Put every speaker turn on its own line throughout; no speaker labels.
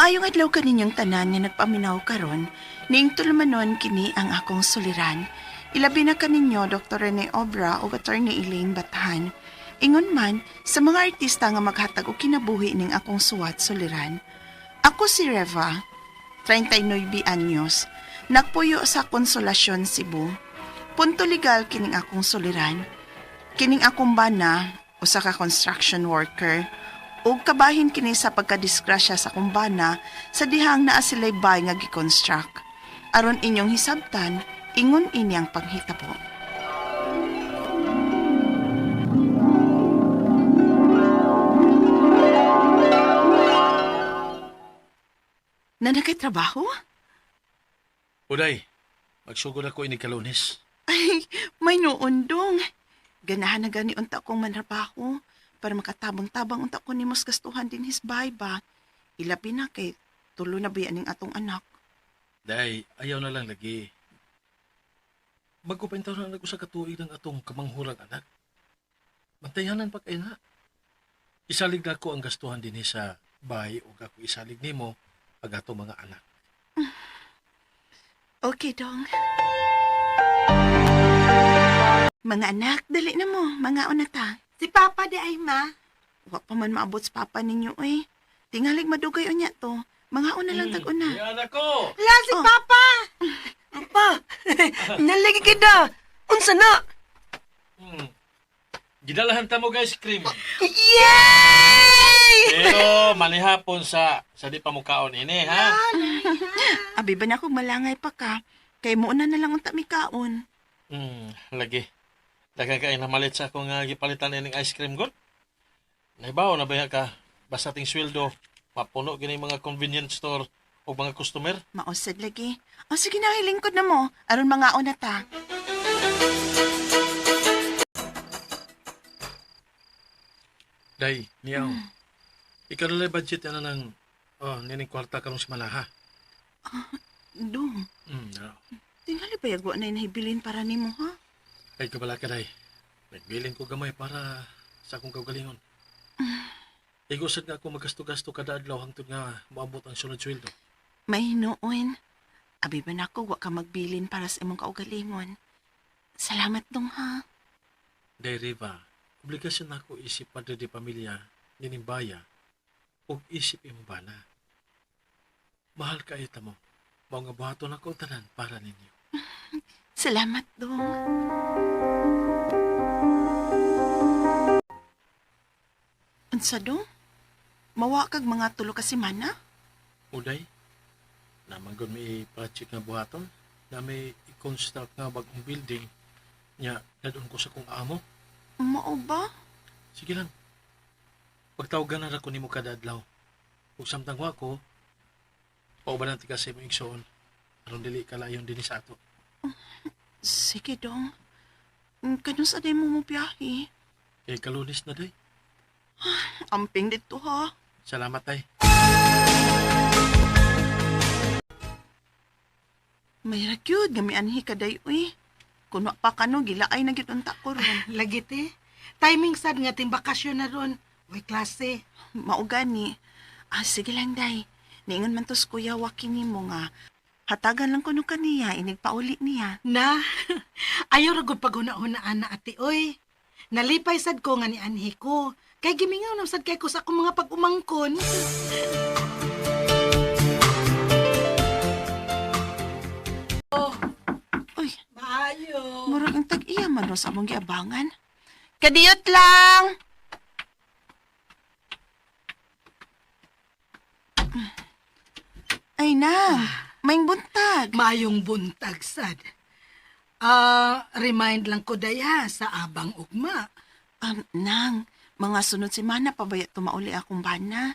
Maayong adlaw kaninyong tanan nga nagpaminaw karon, ning tulumanon kini ang akong suliran. Ilabi na kaninyo Dr. Rene Obra ug Attorney Elaine Bathan. Ingon man sa mga artista nga maghatag og kinabuhi ning akong suwat suliran. Ako si Reva, 39 anyos, nagpuyo sa Konsolasyon, Cebu. Punto legal kining akong suliran. Kining akong bana, usa ka construction worker, ug kabahin kini sa pagkadisgrasya sa akong bana sa dihang naa sila'y bay nga gi-construct. Aron inyong hisabtan, ingon ini ang panghitabo. Na kay trabaho?
Uday, magsugod ako ini kalunes.
Ay, may noondong. Ganahan na gani unta kong manrabaho para makatabang-tabang unta ko nimo sa gastuhan din his bay ba. Ilabi na kay tulo na ba ning atong anak.
Day, ayaw na lang lagi. Magkupentaw na nag usa ka tuig ng atong kamanghurang anak. Bantayanan pa kay na. Isalig na ko ang gastuhan dinhi sa bahay ug ako isalig nimo ang atong mga anak.
Okay, dong. Mga anak, dali na mo. Mga una ta.
Si Papa di ay ma.
Wa pa man maabot sa papa ninyo, eh. Tingalig madugay unya to. Mga una lang tag-una.
Yan ako!
La si
Oh.
Papa!
Pa, nalagi kita. Unsa na?
Gidalahan ta mo guys cream.
Yay!
Pero manihapon sa di pa mo kaon ini ha.
Abi ba na kung malangay pa ka? Kay mo una na lang unta mi kaon.
Lagi. Daghang kay namalit sa akong gipalitan ining ice cream god. Naibaw na ba ka basta ting sweldo mapuno gini mga convenience store o mga customer.
Mausad lagi. O sige na, hilingkod na mo. Aron mga una ta.
Day, niyaw. Ikaw na lang budget ana ng oh, nining kwarta karong semana ha.
Dong,
No.
tingali ba yagwa na inahibilin para nimo ha?
Ay kabala ka day. Nagbilin ko gamay para sa akong kaugalingon. Igusad nga ako magasto-gasto kada adlaw hangtod nga moabot ang sunod sweldo.
May hinuon. Abi ba nako wa ka magbilin para sa imong kaugalingon. Salamat dong ha.
Day Riva, obligasyon nako isip padre de pamilya nining baya ug isip imong bana. Mahal kaayo ta mo. Mao nga buhaton ako ang tanan para ninyo.
Salamat dong. Unsa dong? Mawa kag mga tulo ka semana?
Uday, naman gud may project nga buhaton, na may i-construct nga bagong building nya dadon ko sa kong amo.
Mao ba?
Sige lang. Pagtawagan na ra ko nimo kada adlaw. Ug samtang wa ko, paubanan ti ka sa imong igsoon aron dili ka layon dinhi sa ato.
Sige dong. Kanus aday mo mo biyahe?
Kay kalunes na day.
Amping dito ha.
Salamat tay.
May rakyud nga mianhi ka day uy. Kuno pa kano gilaay na gyud unta ko ron.
Lagi te. Timing sad nga ting bakasyon na ron. Way klase.
Mao gani. Ah, sige lang day. Niingon man tos Kuya Joaquin nimo nga hatagan lang kuno kaniya inig pauli niya.
Na, ayaw ra gud paghuna-huna ana ate oy. Nalipay sad ko nga ni anhi ko. Kay gimingaw na sad kay ko sa akong mga pag-umangkon.
Uy,
Maayo.
murag ang tag-iya man ro sa among giabangan. Kadiyot lang. Ay na, may buntag.
Maayong buntag sad. Ah, remind lang ko daya sa abang ugma.
Nang, mga sunod semana pa baya tumauli akong bana.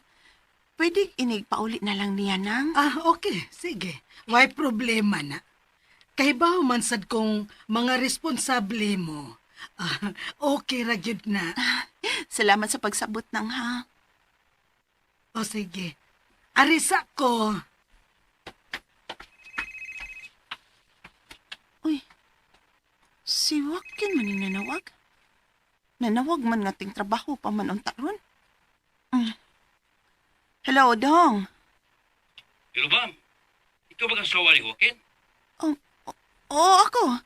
Pwede inig pauli na lang niya, nang?
Ah, okay. Sige. Way problema na. Kay baw man sad kong mga responsable mo. Ah, okay ra gyud na.
Salamat sa pagsabot nang ha.
O sige. Arisa ko.
Uy, si Joaquin man yung nanawag. Nanawag man nga ting trabaho pa man unta ron. Hello, Dong.
Hello, ma'am. Ikaw ba kang sawa ni Joaquin?
Oh, oo, ako.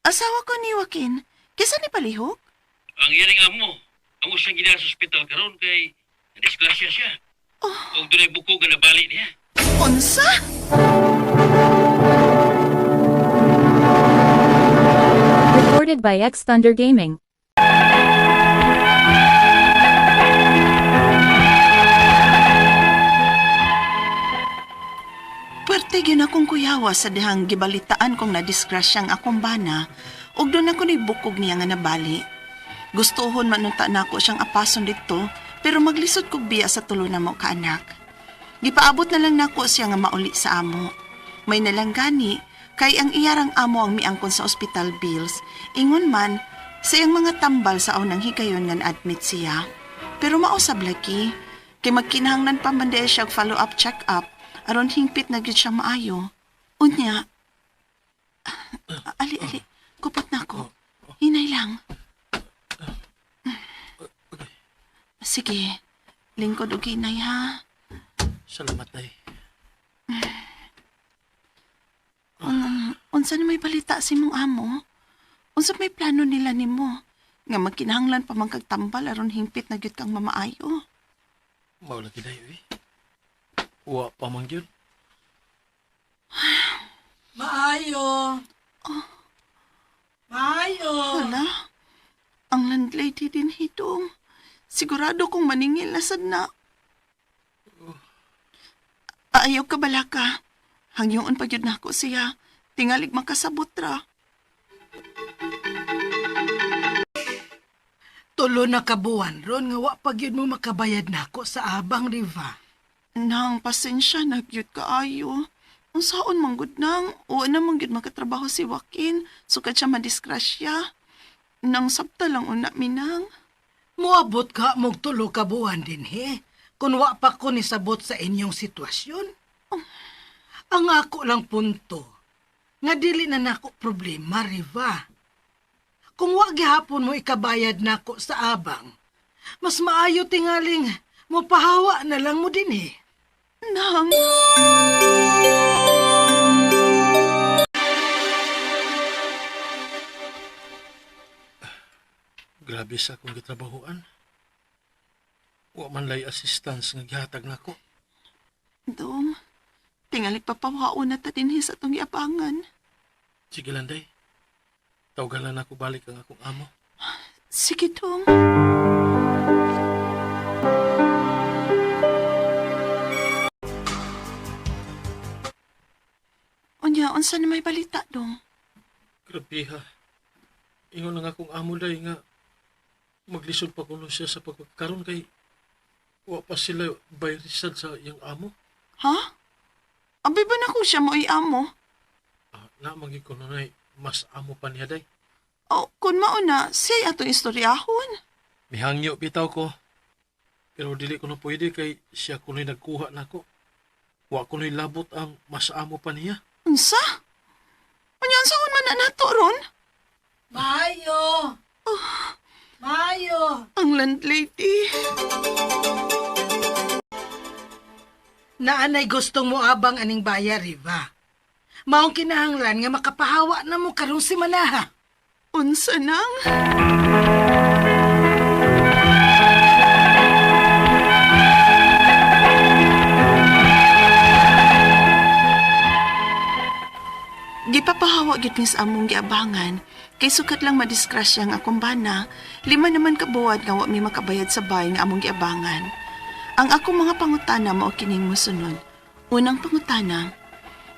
Asawa ko ni Joaquin. Kisa ni palihog?
Ang iyaring amo, amo siyang gina sa ospital karon kay nadisgrasya siya.
Oh.
Og dunay buko nga nabali niya.
Unsa?
Recorded by X Thunder Gaming.
Pwerte gyud akong kuyawa sa dihang gibalitaan kong nadisgrasyang akong bana ug doon ako ni bukog niya nga nabali. Gustuhon man unta nako siyang apason didto pero maglisod kog biya sa tulo na mo kaanak. Gipaabot na lang nako siya nga mauli sa amo. May nalang gani kay ang iyarang amo ang miangkon sa ospital bills. Ingon man sa iyang mga tambal sa unang higayon nga na-admit siya. Pero mausab lagi kay magkinahanglan pa man diay siya og follow-up check-up aron hingpit na gyud siya maayo. Unya, ali ali, kupot na ako. Hinay lang. Sige, lingkod og hinay ha.
Salamat, day.
Unsa na may balita si mong amo? Unsa may plano nila nimo? Nga magkinahanglan pa man kag tambal aron hingpit na gyud kang mamaayo.
Mao lagi, day, uy. Wa pa man gyud.
Maayo. Maayo.
Hala, ang landlady din hitong. Sigurado kong maningil na sad na. Ayaw ka balaka. Hangyoon pa gyud nako siya. Tingalig makasabot ra.
Tulo na kabuwan ron nga wa pa gyud mo makabayad nako sa abang Riva.
Nang pasensya na gyud kaayo. Unsaon man gud nang, o na man gyud makatrabaho si Joaquin, sukad siya madisgrasya. Nang sabta lang una minang.
Moabot ka mog tulo ka buwan din he. Kun wa pa ko nisabot sa inyong sitwasyon. Ang ako lang punto, nga dili na nako problema, Riva. Kung wa gihapon mo ikabayad nako sa abang, mas maayo tingaling mopahawa na lang mo din eh.
Nang...
Grabe sa akong gitrabahoan. Wa man lay assistance nga gihatag nako.
Dong, tingali papawaon na ta dinhi sa atong giabangan.
Sige lang, day. Tawagan lang nako balik ang akong amo.
Sige, Dong. Unya, unsa na may balita, Dong?
Grabe ha. Ingon lang akong amo day nga maglisod pa kuno siya sa pagpagkaron kay wa pa sila bayrisan sa iyang amo.
Ha? Abi ba na ko siya mo'y amo?
Ah, na mangi kuno nay mas amo pa niya day.
O, kung mauna, siya atong istoryahon.
Mihangyo bitaw ko. Pero dili ko na pwede kay siya kuno'y nagkuha nako. Wa kuno'y labot ang mas amo pa niya.
Unsa? Unya, unsaon man na nato ron?
Maayo! Maayo!
Ang landlady.
Naanay gustong mo abang aning baya, Riva. Maong kinahanglan nga makapahawa na mo karong si Manaha.
Unsa nang? Gipapahawa gid mi sa among giabangan kay sukat lang madisgrasya ang akong bana, 5 naman ka buwan nga wa mi makabayad sa bay nga among giabangan. Ang akong mga pangutana mao kining mosunod. Unang pangutana,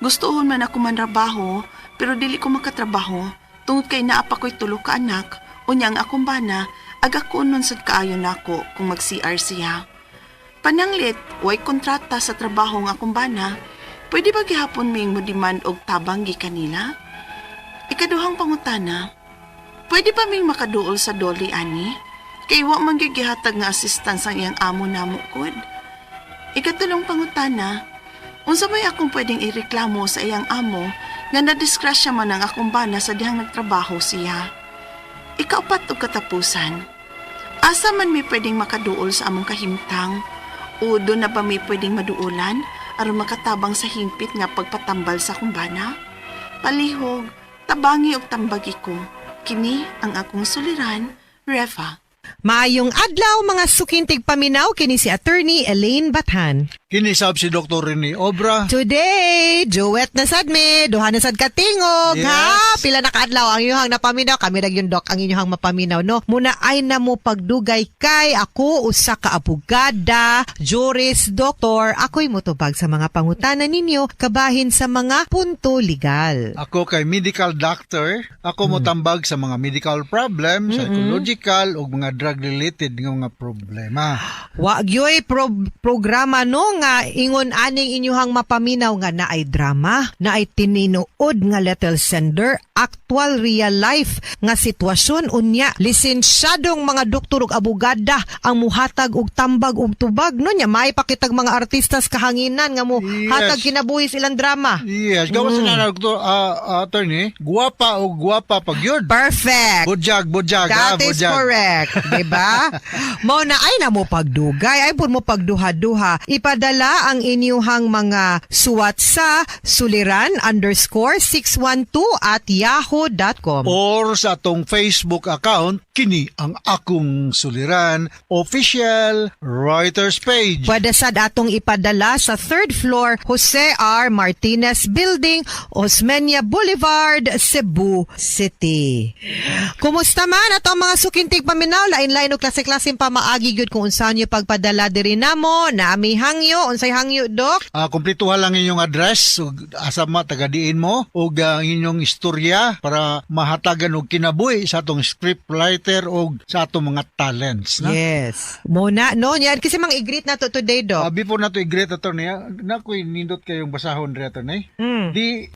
gustohon man ako manrabaho pero dili ko makatrabaho tungod kay naa pa ko'y tulo ka anak, unya ang akong bana aga kunon sad kaayo nako kung mag-CR siya. Pananglit, way kontrata sa trabaho nga akong bana, pwede ba gihapon ming mo demand og tabang gikan nila? Ikaduhang pangutana, pwede ba ming makaduol sa doli ani? Kay wa man gyud gihatag nga assistance ang iyang amo namo kod. Ikatulong pangutana, unsa may akong pwedeng ireklamo sa iyang amo nga nadisgrasya man ang akong bana sa dihang nagtrabaho siya. Ikaupat og katapusan, asa man may pwedeng makaduol sa among kahimtang? O doon na ba may pwedeng maduolan? aron makatabang sa hingpit nga pagpatambal sa akong bana? Palihog, tabangi og tambagi ko. Kini ang akong suliran, Refa.
Maayong adlaw mga sukintig paminaw kini si Attorney Elaine Bathan.
Kinisab si Dr. Rene Obra.
Today, duet na sad mi, duha na sad katingog,
Yes.
ha? Pila na kaadlaw ang inyong napaminaw, kami ra gyud, Dok, ang inyong mapaminaw, no? Muna ay na mo pagdugay kay ako usa ka abogada, juris doctor, ako'y motubag sa mga pangutana ninyo kabahin sa mga punto legal.
Ako kay medical doctor. Ako motambag sa mga medical problem, psychological ug mga drug related nga mga problema.
Wa gyoy programa no nga ingon aning inyuhang mapaminaw nga naay drama, naay tininuod nga letter sender, actual real life nga sitwasyon unya lisensyadong mga doktor ug abogada ang muhatag og tambag og tubag no nya may pakitag mga artistas kahanginan nga mo hatag kinabuhi silang drama.
Yes, gawas na doktor, attorney, guwapa o guwapa pag yun.
Perfect.
Budyag, budyag, ha,
That is
budyag.
correct, 'di ba? Mo na ay na mo pagdugay, ay pud mo pagduha-duha. Ipadala ang inyuhang mga suwat sa suliran_612@yahoo.com.
Or sa atong Facebook account, kini ang akong suliran official writers page.
Pwede sad atong ipadala sa third floor, Jose R. Martinez Building, Osmeña Boulevard, Cebu City. Kumusta man ato ang mga sukintig paminaw, lain-lain og klase-klaseng pamaagi gyud kung unsa niyo pagpadala diri namo, naami hangyo, unsay hangyo, Dok?
Kumpletuha lang inyong address ug asa ma taga-diin mo ug ang inyong istorya para mahatagan og kinabuhi sa atong script writer ug sa atong mga talents, na.
Yes. Muna no, yan kasi mang i-greet na to today, Dok.
Before na to i-greet, attorney, na ko'y nindot kayong basahon rin, attorney.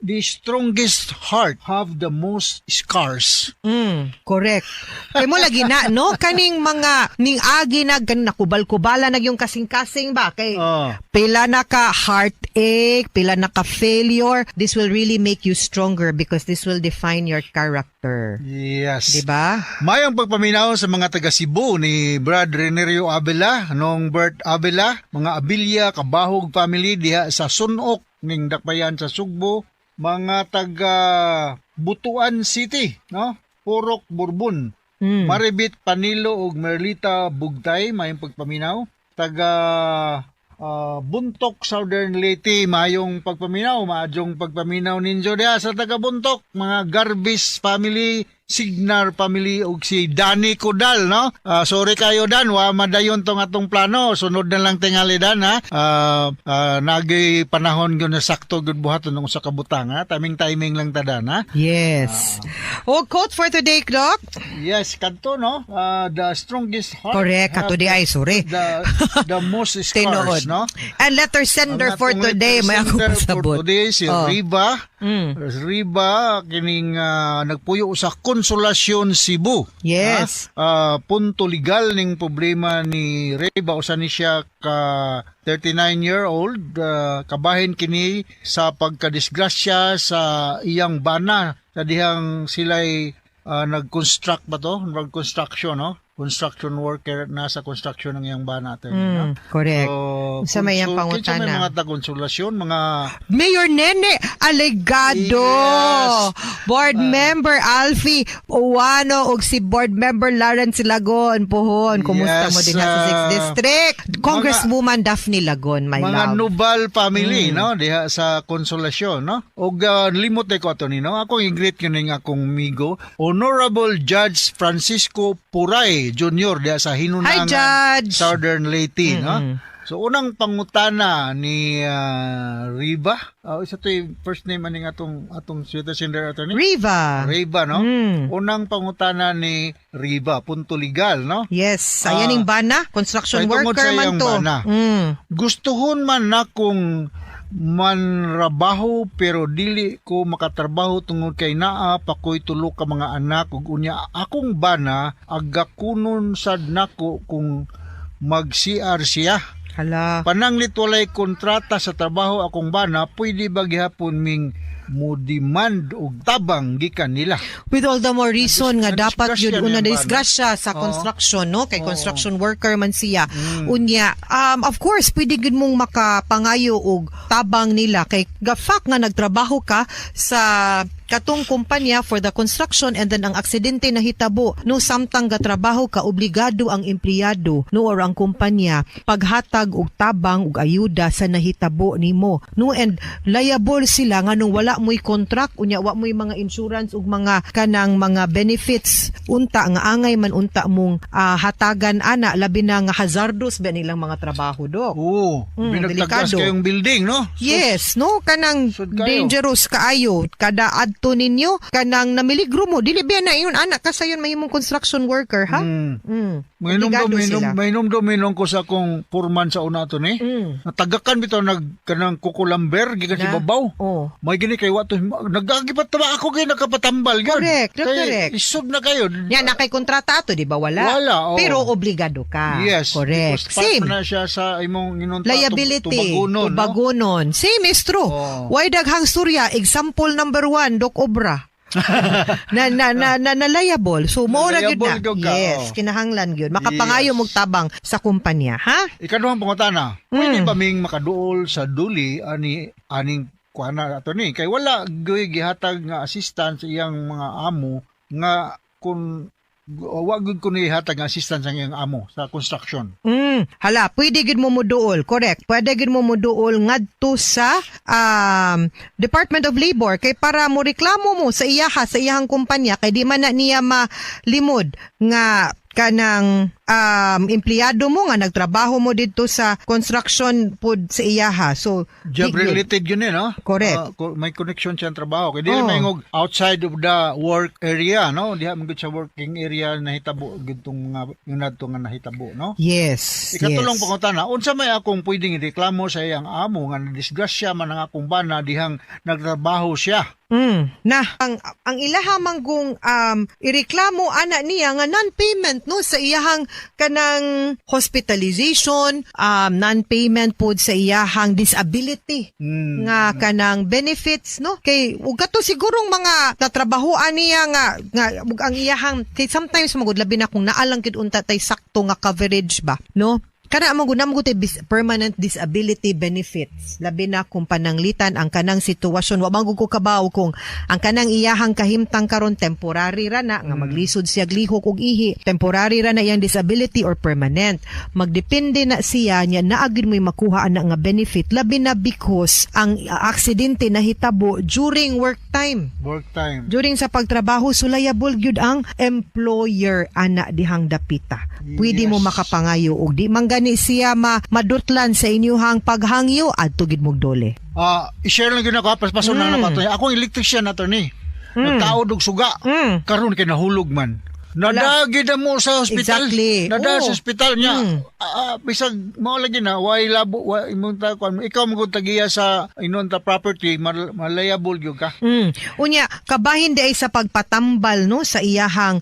The strongest heart have the most scars.
Correct. Kay mo lagi na no kaning mga ning agi na ganin nakubal-kubala na yung kasing-kasing ba kay pila na ka heartache, pila na ka failure. This will really make you stronger because this will define your character.
Yes.
Diba?
Mayong pagpaminaw sa mga taga Cebu ni Brad Renerio Abela, nung Bert Abela, mga Abilia, Kabahog family diha sa Sunok ning Dakbayan sa Sugbo, mga taga Butuan City, no? Purok Burbon. Maribit Panilo ug Merlita Bugtay, mayong pagpaminaw. Taga Buntok, Southern Leyte, mayong pagpaminaw, maadyong pagpaminaw ninyo diha sa taga Buntok, mga Garbis family, Signar family ug si Danny Codal, no? Sorry kayo Dan, wa madayon tong atong plano. Sunod na lang tingali Dan ha. Nagi panahon gyud na sakto gyud buhaton ng usa ka butang ha. Timing timing lang ta Dan ha.
Yes. O quote for today, Doc?
Yes, kadto no. The strongest heart.
Correct, kato di ay sorry.
The most scars,
Tinuod.
no?
And letter sender
Ang
for
atong
today, may ako
sender
pasabot.
for today si
Oh.
Riba. Riba kining nagpuyo sa Konsolasyon Cebu.
Yes.
Punto legal ning problema ni Riba, usa ni siya ka 39-year-old, kabahin kini sa pagkadisgrasya sa iyang bana sa dihang sila'y nag-construct ba to? Nag-construction, no? Construction worker, nasa construction ng iyang bana, attorney, no?
Correct.
So,
Unsa may iyang
kinsa may
pangutana?
mga tagonsolasyon, mga
Mayor Nene Alegado,
Yes.
Board Member Alfie Uwano ug si Board Member Lawrence Lagon pohon. Kumusta
Yes,
mo din sa 6th District? Congresswoman Daphne Lagon, my
mga
love.
Nubal family, no, diha sa Konsolasyon, no. Og limot ko ato ni, no. Akong i-greet kining akong migo, Honorable Judge Francisco Puray Jr. diha sa
Hi,
Hinunangan,
Judge.
Southern Leyte, no. So unang pangutana ni Riba, isa to yung first name aning atong atong sweeter sender, attorney.
Riva.
Riba, no? Unang pangutana ni Riba, punto legal, no?
Yes, ayan yung bana, construction
Ay, tungod
worker
sa
man
iyang
to.
bana. Gustuhon man na kung manrabaho pero dili ko makatrabaho tungod kay naa pa ko'y tulo ka mga anak ug unya akong bana agakunon sad nako kung mag CR siya.
Hala.
Pananglit walay kontrata sa trabaho akong bana, pwede ba gihapon ming mo demand og tabang gikan nila?
With all the more reason nga dapat
Na-disgrasya
yun una
na yung bana.
disgrasya sa construction, no, kay construction worker man siya. Unya, of course pwede gid mong makapangayo og tabang nila kay ga fact nga nagtrabaho ka sa katong kumpanya for the construction and then ang aksidente nahitabo, no, samtang gatrabaho ka, obligado ang empleyado, no, or ang kumpanya paghatag og tabang og ayuda sa nahitabo nimo, no. And liable sila nganong wala mo'y contract, unya wa mo'y mga insurance ug mga kanang mga benefits unta nga angay man unta mong hatagan ana, labi na nga hazardous ba nilang mga trabaho, dok.
Oo, binagtagas
delikado.
kayong building, no? So,
Yes, no, kanang
Sud kayo.
dangerous kaayo kada adto ninyo, kanang namiligro mo, dili ba na ingon anak ka sayon mahimong construction worker, ha?
Mainom
Obligado
minom,
sila.
mainom minom ko sa akong foreman sa una to ni. Natagakan bitaw nag kanang kukulamber gikan si
Na?
babaw.
Oh.
May gini kay wato nagagipat ba ako kay nakapatambal gyud.
Correct,
Kay
correct.
Isog na kayo.
Yan, na kay kontrata ato, di ba? Wala.
Wala, oo.
Pero obligado ka.
Yes.
Correct.
Because part
Same.
na siya sa imong inunta
Liability.
tubagunon, no?
Tubagunon. Same is true.
Oo.
Why daghang surya? Example number 1, Doc Obra. Na liable. So mo ra gyud na.
Liable gyud ka,
Yes,
oo.
kinahanglan gyud. Makapangayo
Yes.
mog tabang sa kumpanya, ha?
Ikaduhang pangutana, pwede ba ming makaduol sa duli ani aning kuana ato ni kay wala gyud gihatag nga assistance iyang mga amo nga kung wa gyud kuno ihatag nga assistance ang iyang amo sa construction?
Hala, pwede gid mo moduol. Correct. Pwede gid mo moduol ngadto sa Department of Labor kay para mo reklamo mo sa iyaha, sa iyahang kumpanya, kay di man na niya malimod nga kanang empleyado mo nga nagtrabaho mo didto sa construction pod sa iyaha. So,
Job
di gyud.
related yun eh, no?
Correct.
May connection siya ang trabaho. Kay dili
Oh.
may ngog outside of the work area, no? Diha man gud sa working area nahitabo gud tong mga yung nadto nga nahitabo, no?
Yes.
Ikatulong
yes.
pangutana, unsa may akong pwedeng ireklamo sa iyang amo nga nadisgrasya man ang akong bana dihang nagtrabaho siya?
Na ang ilaha manggong ireklamo ana niya nga non-payment, no, sa iyahang kanang hospitalization, non-payment pod sa iyahang disability nga kanang benefits, no, kay ug kato sigurong mga natrabahoan niya nga ug ang iyahang kay sometimes magud labi na kung naalang gid unta tay sakto nga coverage ba, no, kana mo gud tay permanent disability benefits, labi na kung pananglitan ang kanang sitwasyon, wa man gud ko kabaw kung ang kanang iyahang kahimtang karon temporary ra na nga maglisod siya lihok og ihi, temporary ra na iyang disability or permanent, magdepende na siya niya naa gyud mo'y makuha ana nga benefit, labi na because ang aksidente nahitabo during work time.
Work time.
During sa pagtrabaho, so liable gyud ang employer ana dihang dapita. Pwede mo makapangayo og di man gani siya madutlan sa inyuhang paghangyo, adto gid mog dole.
I-share lang gyud ako, ha? Paspaso na lang ako. Akong electrician, attorney. Nagtaod og suga. Karon kay nahulog man. Nadagi na mo sa hospital.
Exactly.
Nada
Oo.
sa hospital niya. Bisag mao lagi na why labo why imong ta kuan ikaw mo tagiya sa inon ta property malayable gyud ka.
Unya, kabahin di ay sa pagpatambal, no, sa iyahang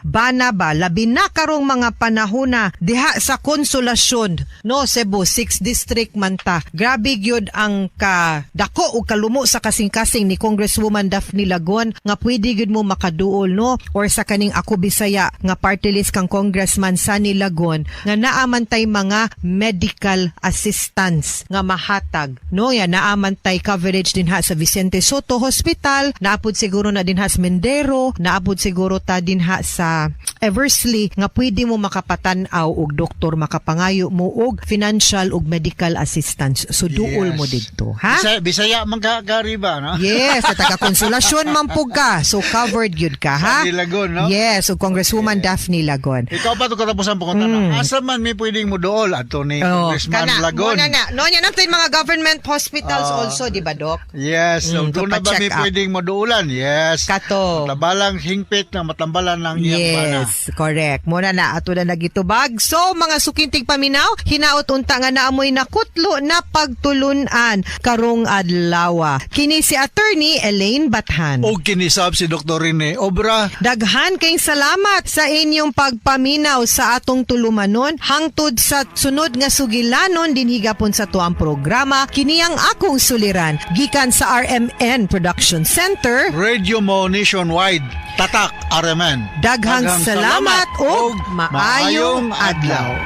bana ba, labi na karong mga panahona diha sa Konsolasyon, no, Cebu 6 District man ta. Grabe gyud ang ka dako ug kalumo sa kasing-kasing ni Congresswoman Daphne Lagon nga pwede gyud mo makaduol, no, or sa kaning Ako Bisaya nga party list kang Congressman Sonny Lagon nga naa man tay mga medical assistance nga mahatag, no, ya naa man tay coverage dinha sa Vicente Soto Hospital, naapod siguro na dinha sa Mendero, naapod siguro ta dinha sa Eversley nga pwede mo makapatan-aw og doktor, makapangayo mo og financial ug medical assistance, so duol mo didto, ha.
Bisaya, Bisaya man ka kariba, no?
Yes, at taga Konsolasyon man pud ka. So covered gyud ka, ha?
Sonny Lagon, no?
Yes, ug Congresswoman Daphne Lagon.
Ikaw pa to katapusan po Asa man may pwedeng mo dool ato ni
Oh,
Congressman
kana,
Lagon?
Mo na na. No, nya natin mga government hospitals also, di ba, Doc?
Yes, so doon na ba may
pa-check up.
pwedeng maduulan? Yes.
Kato.
Matabalang hingpit na matambalan ng iyang bana.
Yes, correct. Muna na ato na nagitubag. So mga sukintig paminaw, hinaot unta nga naamoy nakutlo na pagtulunan karong adlaw. Kini si Attorney Elaine Bathan.
O kinisab si Dr. Rene Obra.
Daghan kayong salamat. salamat sa inyong pagpaminaw sa atong tulumanon hangtod sa sunod nga sugilanon dinhi gapon sa tuang programa, kini ang akong suliran gikan sa RMN Production Center.
Radio Mo Nationwide. Tatak RMN.
Daghang salamat ug maayong adlaw.